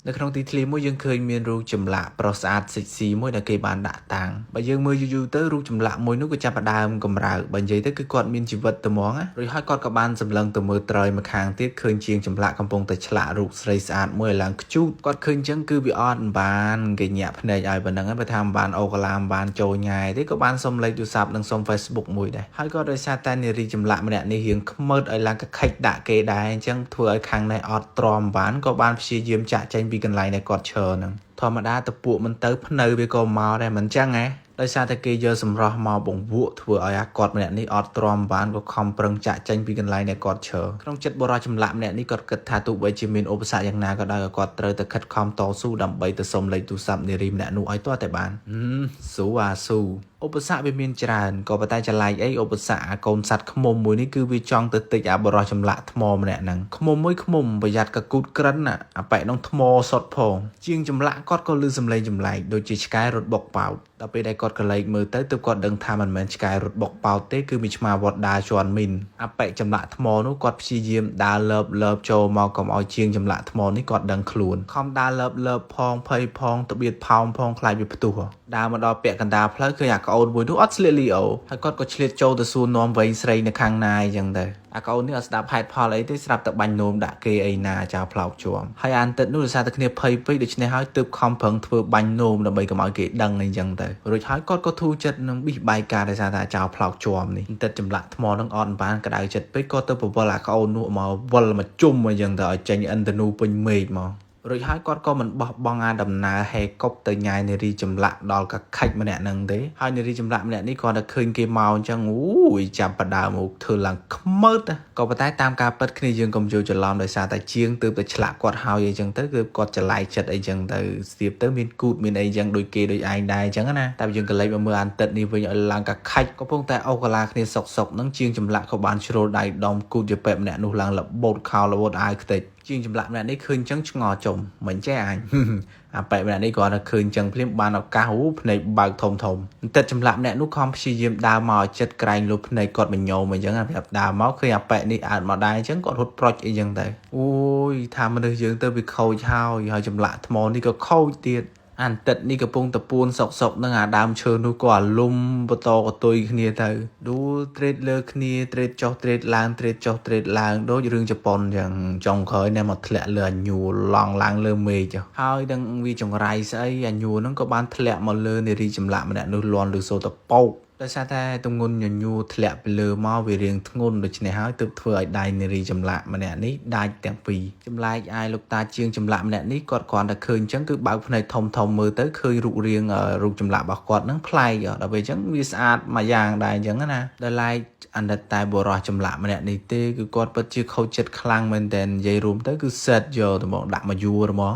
នៅក្នុងទីធ្លាមួយយើងឃើញមានរូបចម្លាក់ប្រុសស្អាតសិចស៊ីមួយដែលគេបានដាក់តាំងបើយើងមើលយូរៗទៅរូបចម្លាក់មួយនោះក៏ចាប់ផ្ដើមកម្រើកបើនិយាយទៅគឺគាត់មានជីវិតទៅហ្មងណារួចហើយគាត់ក៏បានសម្លឹងទៅមើលត្រើយម្ខាងទៀតឃើញជាងចម្លាក់កំពុងតែឆ្លាក់រូបស្រីស្អាតមួយឲ្យឡើងខ្ជូតគាត់ឃើញចឹងគឺវាអត់បានគេញាក់ភ្នែកឲ្យប៉ុណ្ណឹងហើយបើថាមិនបានអូកាឡាមិនបានចូលញ៉ែទេក៏បានសុំលេខទូរស័ព្ទនិងសុំ Facebook មួយដែរហើយក៏ដោយសារតែនារីចម្លាក់ម្នាក់នេះរៀងខ្មើតឲ្យឡើងកខិចដាក់គេដែរអញ្ចឹងធ្វើឲ្យខាងនេះអត់ទ្រាំបានក៏បានព្យាយាមចាក់ចេញពីកន្លែងដែលគាត់ឈរហ្នឹងធម្មតាតពួកមិនទៅភ្នៅវាក៏មកដែរមិនអញ្ចឹងហ៎ដោយសារតែគេយកសម្រស់មកបង្វក់ធ្វើឲ្យអាគាត់ម្នាក់នេះអត់ទ្រាំបានក៏ខំប្រឹងចាក់ចេញពីកន្លែងដែលគាត់ឈរក្នុងចិត្តបុរសចម្លាក់ម្នាក់នេះគាត់គិតថាទោះបីជាមានឧបសគ្គយ៉ាងណាក៏ដោយក៏គាត់ត្រូវតែខិតខំតស៊ូដើម្បីទៅសុំលេខទូរស័ព្ទនារីម្នាក់នោះឲ្យទាល់តែបានហឹមស៊ូអាស៊ូឧបសគ្គវាមានច្រើនក៏ប៉ុន្តែចម្លែកអីឧបសគ្គអាកូនសត្វឃ្មុំមួយនេះគឺវាចង់ទៅតិចអាបុរសចម្លាក់ថ្មម្នាក់ហ្នឹងឃ្មុំមួយឃ្មុំប្រយ័ត្នកកូតក្រិនណាអាប៉ែកនោះថ្មសុតផងជាងចម្លាក់គាត់ក៏លឺសំឡេងចម្លែកដូចជាឆ្កែរត់បុកប៉ោតដល់ពេលដែលគាត់ក៏លេចមើលទៅទើបគាត់ដឹងថាមិនមែនឆ្កែរត់បុកប៉ោតទេគឺមានឆ្មាវត្តដាជន់មីនអាប៉ែកចម្លាក់ថ្មនោះគាត់ព្យាយាមដើរលើបលើបចូលមកកុំឲ្យជាងចម្លាក់ថ្មនេះគាត់ដឹងខ្លួនខំដើរលើបលើបផងភ័យផងត្បៀតផោមផងខ្លាចវាផ្ទុះដើរមកដល់ពាក់កណ្ដាលផ្លូវឃើញអាក្អូនមួយនោះអត់ស្លៀកលីអូហើយគាត់ក៏ឆ្លៀតចូលទៅសួរនាំវែងស្រីនៅខាងណាអញ្ចឹងទៅអាកូននេះអត់ស្ដាប់ហេតុផលអីទេស្រាប់តែបាញ់នោមដាក់គេអីណាចោលផ្លោកជាំហើយអានទឹកនោះដោយសារតែគ្នាភ័យពេកដូច្នេះហើយទើបខំប្រឹងធ្វើបាញ់នោមដើម្បីកុំឲ្យគេដឹងអីចឹងទៅរួចហើយគាត់ក៏ធូរចិត្តនឹងប៊ីសបាយការដោយសារតែចោលផ្លោកជាំនេះទឹកចម្លាក់ថ្មនឹងអត់បានក្តៅចិត្តពេកក៏ទៅពវល់អាក្អូននោះមកវល់មកជុំអីចឹងទៅឲ្យចេញឥន្ទនូពេញមេឃមករួចហើយគាត់ក៏មិនបោះបង់អាដំណើរហេកុបទៅញ៉ាយនារីចម្លាក់ដល់កខិចម្នាក់ហ្នឹងទេហើយនារីចម្លាក់ម្នាក់នេះគាត់តែឃើញគេមកអញ្ចឹងអូយចាប់បដើមមកធ្វើឡើងខ្មើតក៏ប៉ុន្តែតាមការពិតគ្នាយើងកុំយល់ច្រឡំដោយសារតែជាងទើបតែឆ្លាក់គាត់ហើយអីចឹងទៅគឺគាត់ច្រឡៃចិត្តអីចឹងទៅស្ទាបទៅមានគូតមានអីចឹងដូចគេដូចឯងដែរអញ្ចឹងណាតែយើងក៏លេចមកមើលអានទឹកនេះវិញឲ្យឡើងកខិចកំពុងតែអូកាឡាគ្នាសុកសុកនឹងជាងចម្លាក់ក៏បានជ្រុលដៃដំគូតជាពេកម្នាក់នោះឡើងរបូតខោរបូតអាវខ្ទេចជាងចម្លាក់ម្នាក់នេះឃើញចឹងឆ្ងល់ចំមិនចេះអញ អាប៉ែកម្នាក់នេះគាត់តែឃើញចឹងភ្លាមបានឱកាសអូភ្នែកបើកធំធំបន្តិចចម្លាក់ម្នាក់នោះខំព្យាយាមដើរមកឲ្យចិត្តក្រែងលុបភ្នែកគាត់បញ្ញោមអញ្ចឹងប្រាប់ដើរមកឃើញអាប៉ែនេះអើតមកដែរអញ្ចឹងគាត់រត់ប្រុចអីចឹងទៅអូយថាមនុស្សយើងទៅវាខូចហើយហើយចម្លាក់ថ្មនេះក៏ខូចទៀតអាន្តិតនេះកំពុងតពួនសុកសុកនឹងអាដើមឈើនោះក៏អាលុំបន្តកតុយគ្នាទៅដួលត្រេតលើគ្នាត្រេតចុះត្រេតឡើងត្រេតចុះត្រេតឡើងដូចរឿងជប៉ុនអញ្ចឹងចុងក្រោយណែមកធ្លាក់លើអាញួរឡង់ឡើងលើមេឃហើយដឹងវាចង្រៃស្អីអាញួរហ្នឹងក៏បានធ្លាក់មកលើនារីចម្លាក់ម្នាក់នោះលន់ឬសូតប៉ោកដោយសារតែទម្ងន់ញញួរធ្លាក់ពីលើមកវារៀងធ្ងន់ដូច្នេះហើយទើបធ្វើឲ្យដៃនារីចម្លាក់ម្នាក់នេះដាច់ទាំងពីរចម្លែកឯលោកតាជាងចម្លាក់ម្នាក់នេះគាត់គ្រាន់តែឃើញអញ្ចឹងគឺបើកភ្នែកធំធំមើលទៅឃើញរូបរាងរូបចម្លាក់របស់គាត់ហ្នឹងប្លែកដល់ពេលអញ្ចឹងវាស្អាតមួយយ៉ាងដែរអញ្ចឹងណាដល់ឡែកអាណិតតែបុរសចម្លាក់ម្នាក់នេះទេគឺគាត់ពិតជាខូចចិត្តខ្លាំងមែនតើនិយាយរួមទៅគឺ set យកទៅមកដាក់មកយួរហ្មង